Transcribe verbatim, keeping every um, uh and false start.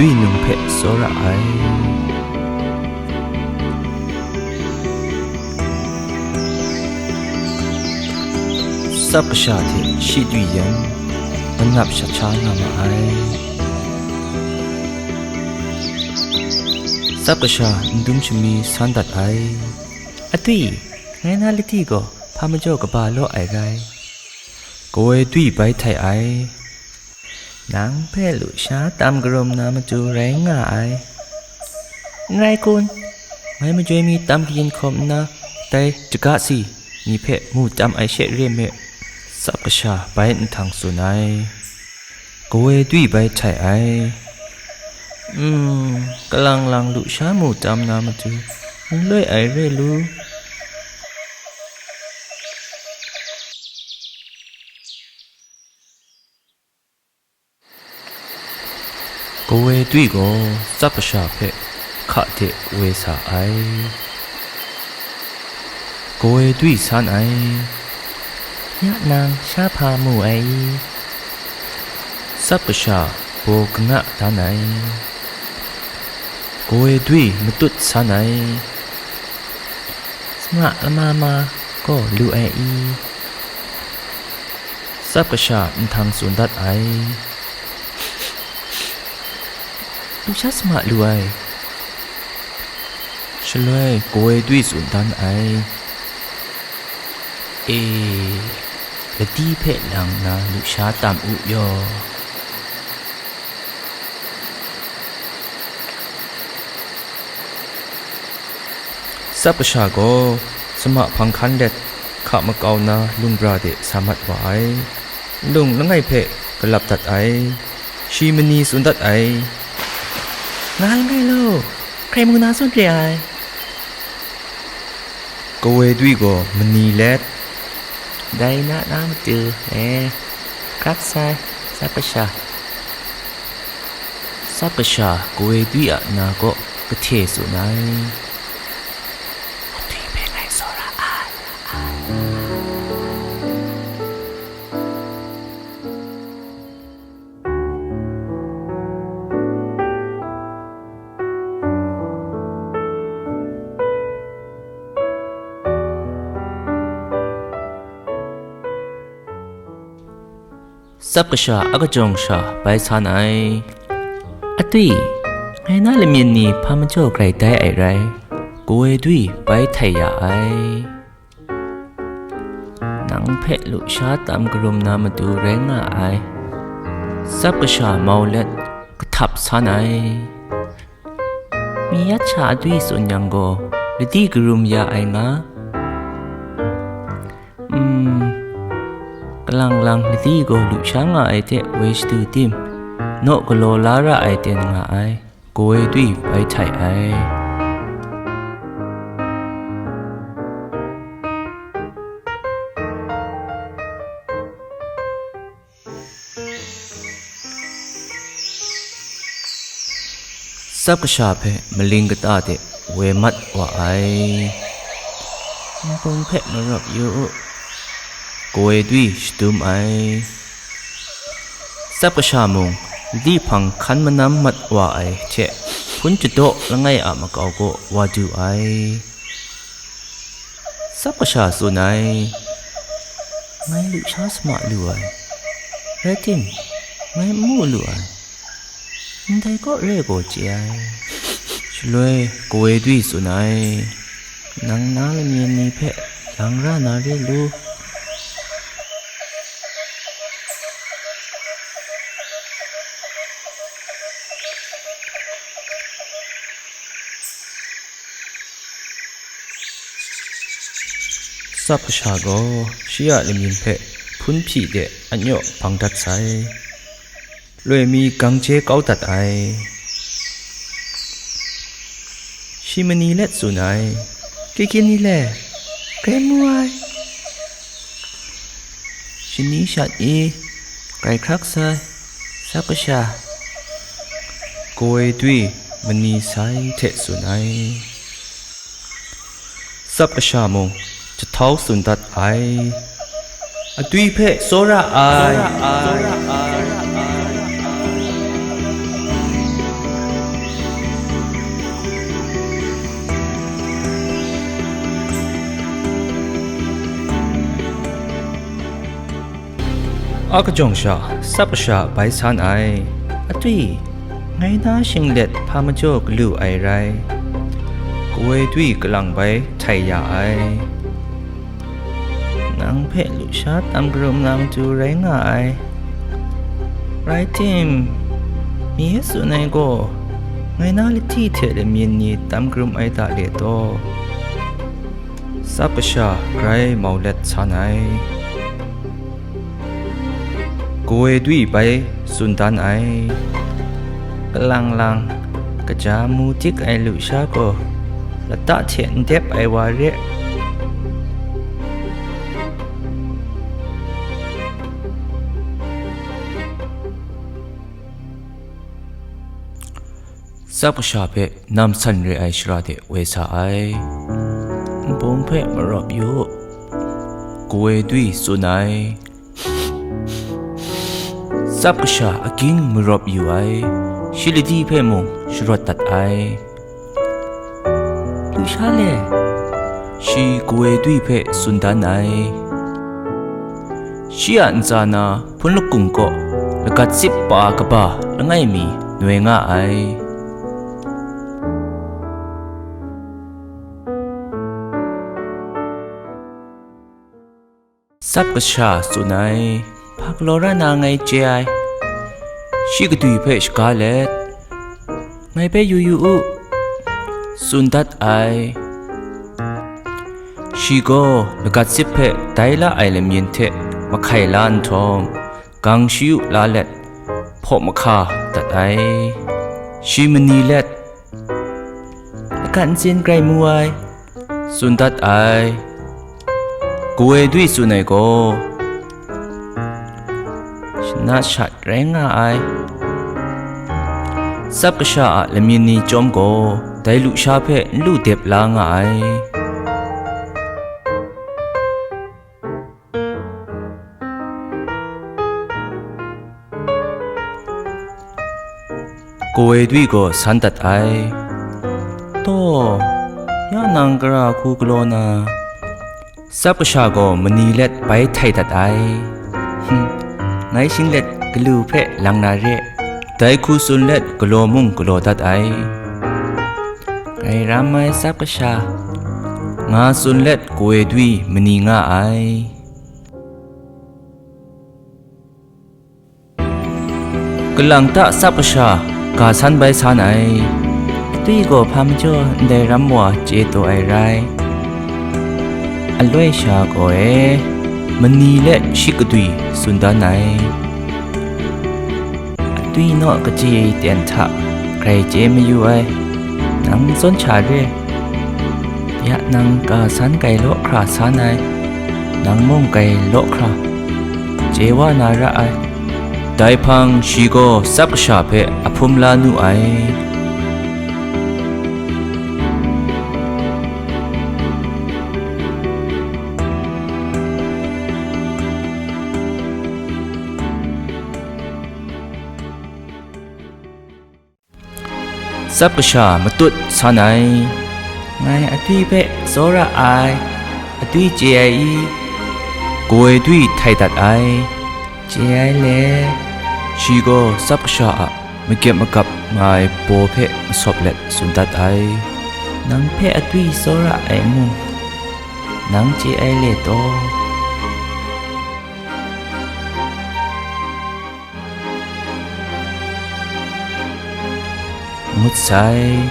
Dwi nung hpe tsawra ai. Tsap kasha hte shi dwi yan, manap shat sha nga ma ai. Tsap kasha n dum shami san dat ai. Adwi, ngai na ladi gaw hpa majaw kaba law ai rai. Kawoi dwi bai htai ai. Nang hpe lusha tam karum na matu rai nga ai. N rai kun? Ngai majoi mi tam kayin hkawm nna, dai daga si ni hpe mu tam ai she re me. Tsap kasha bai nhtang tsun ai. Kawoi dwi bai htai ai. Mm, kalang lang lusha mu tam na matu, n loi ai re lu. Kawoi dwi gaw tsap kasha hpe hka de woi sa ai. Kawoi dwi san ai. Ya nang sha hpa mu ai i? Tsap kasha baw kanga dan ai. Kawoi dwi matut san ai. Sama lama ma gaw lu ai i? Tsap kasha nhtang tsun dat ai. Lusha sama lu ai. Shaloi kawoi dwi tsun dan ai. E, ladi hpe lang na lusha tam u yaw. Tsap kasha gaw sama hpang hkan let, hka makau na lung bra de sa mat wa ai. Nlung langai hpe galap dat ai. Shi mani tsun dat ai. Nga langai law, hkrai mu na zawn re ai. Kawoi dwi gaw mani let, dai na na matu, e, hkrak sai, tsap kasha. Tsap kasha kawoi dwi a na kaw kahte tsun ai. Adwi hpe ngai tsawra ai. Tsap kasha a kajawng sha bai san ai. Adwi, ngai na lamyin ni hpa majaw grai dai ai rai, kawoi dwi bai htai ya ai. Nang hpe lusha tam karum na matu rai nga ai. Tsap kasha mau let kahtap san ai. Mi yat sha adwi tsun yang gaw, ladi karum ya ai nga. Mm, kalang lang ladi gaw lusha nga ai hte woi shadu tim, naw galaw la ra ai ten nga ai, kawoi dwi bai htai ai. Tsap kasha hpe maling kata de woi mat wa ai. Npung hpe marawp yu u, kawoi dwi shadum ai. Tsap kasha mung, ladi hpang hkan manam mat wa ai hte, hpun jadaw langai a makau kaw wa du ai. Tsap kasha tsun ai, ngai lusha sama lu ai, rai tim, ngai n mu lu ai, ndai kaw re gaw chye ai. Shaloi kawoi dwi tsun ai, nang na lamyin ni hpe lang ra na re lu. Tsap kasha gaw shi a lamyin hpe hpun hpyi de anyaw bang dat sai. Loi mi gang je kau dat ai. Shi mani let tsun ai, kikyin ni le, grai mu ai. Shani shat i, grai hkrak sai, tsap kasha. Kawoi dwi mani sai hte tsun ai. Tsap kasha mung jahtau tsun dat ai. Adwi hpe tsawra ai. A kajawng sha, tsap kasha bai san ai. Atwi, ngai na shinglet hpa majaw galu ai rai. Kawe dwi kalang bai htai ya ai. Nang hpe lusha tam karum na matu rai nga ai. Rai tim, mi e tsun ai gaw, ngai na lahti hte lamyin ni tam karum ai ta le taw? Tsap kasha grai mau let san ai. Kawe dwi bai tsun dan ai. Kalang lang, kaja mu dik ai lusha gaw, lata hte n dep ai wa re. Tsap kasha hpe nam san re ai shara de woi sa ai. Nbung hpe marawp yu u, kawe dwi tsun ai. Tsap kasha agying marawp yu ai, shi ladi hpe mung sharawt dat ai. Lusha le, shi kawe dwi hpe tsun dan ai. Shi a ntsa na hpun lakung kaw lagat tsip pa kaba langai mi noi nga ai. Tsap kasha tsun ai, hpa galaw ra na ngai chye ai. Shi kadwi hpe shaga let, ngai hpe yu yu u, tsun dat ai. Shi gaw lagat tsip hpe dai la ai lamyin hte mahkai la nhtawm, gang shayu la let, hpaw mahka dat ai. Shi mani let, lagat ntsin grai mu ai, tsun dat ai. Kawe dwi tsun ai gaw, shana shat rai nga ai. Tsap kasha a lamyin ni chyawm gaw, dai lusha hpe n lu dep la nga ai. Kawe dwi gaw san dat ai. Taw, ya nang gara hku galaw na? Tsap kasha gaw mani let bai htai dat ai. Hum, ngai shinglet galu hpe lang na re. Dai hku tsun let galaw mung galaw dat ai. Ngai ram ai tsap kasha, nga tsun let kawe dwi mani nga ai. Kalang ta tsap kasha ga san bai san ai. Atwi gaw hpa majaw ndai ram wa chye taw ai rai. Aloi sha gaw e, mani let shi kadwi tsun dan ai. Atwi naw kachye ten hta grai chye mayu ai, nang zawn sha re. Ya nang ga san grai law hkra san ai, nang mung grai law hkra chye wa na ra ai. Dai hpang shi gaw tsap kasha hpe a hpum la nu ai. Tsap kasha matut san ai. Ngai atwi hpe tsawra ai, atwi chye ai i? Kawe dwi htai dat ai. Chye ai le. Shi gaw tsap kasha a makyep magap nga ai baw hpe masawp let tsun dat ai. Nang hpe atwi tsawra ai mung, nang chye ai le taw? Ngut sai,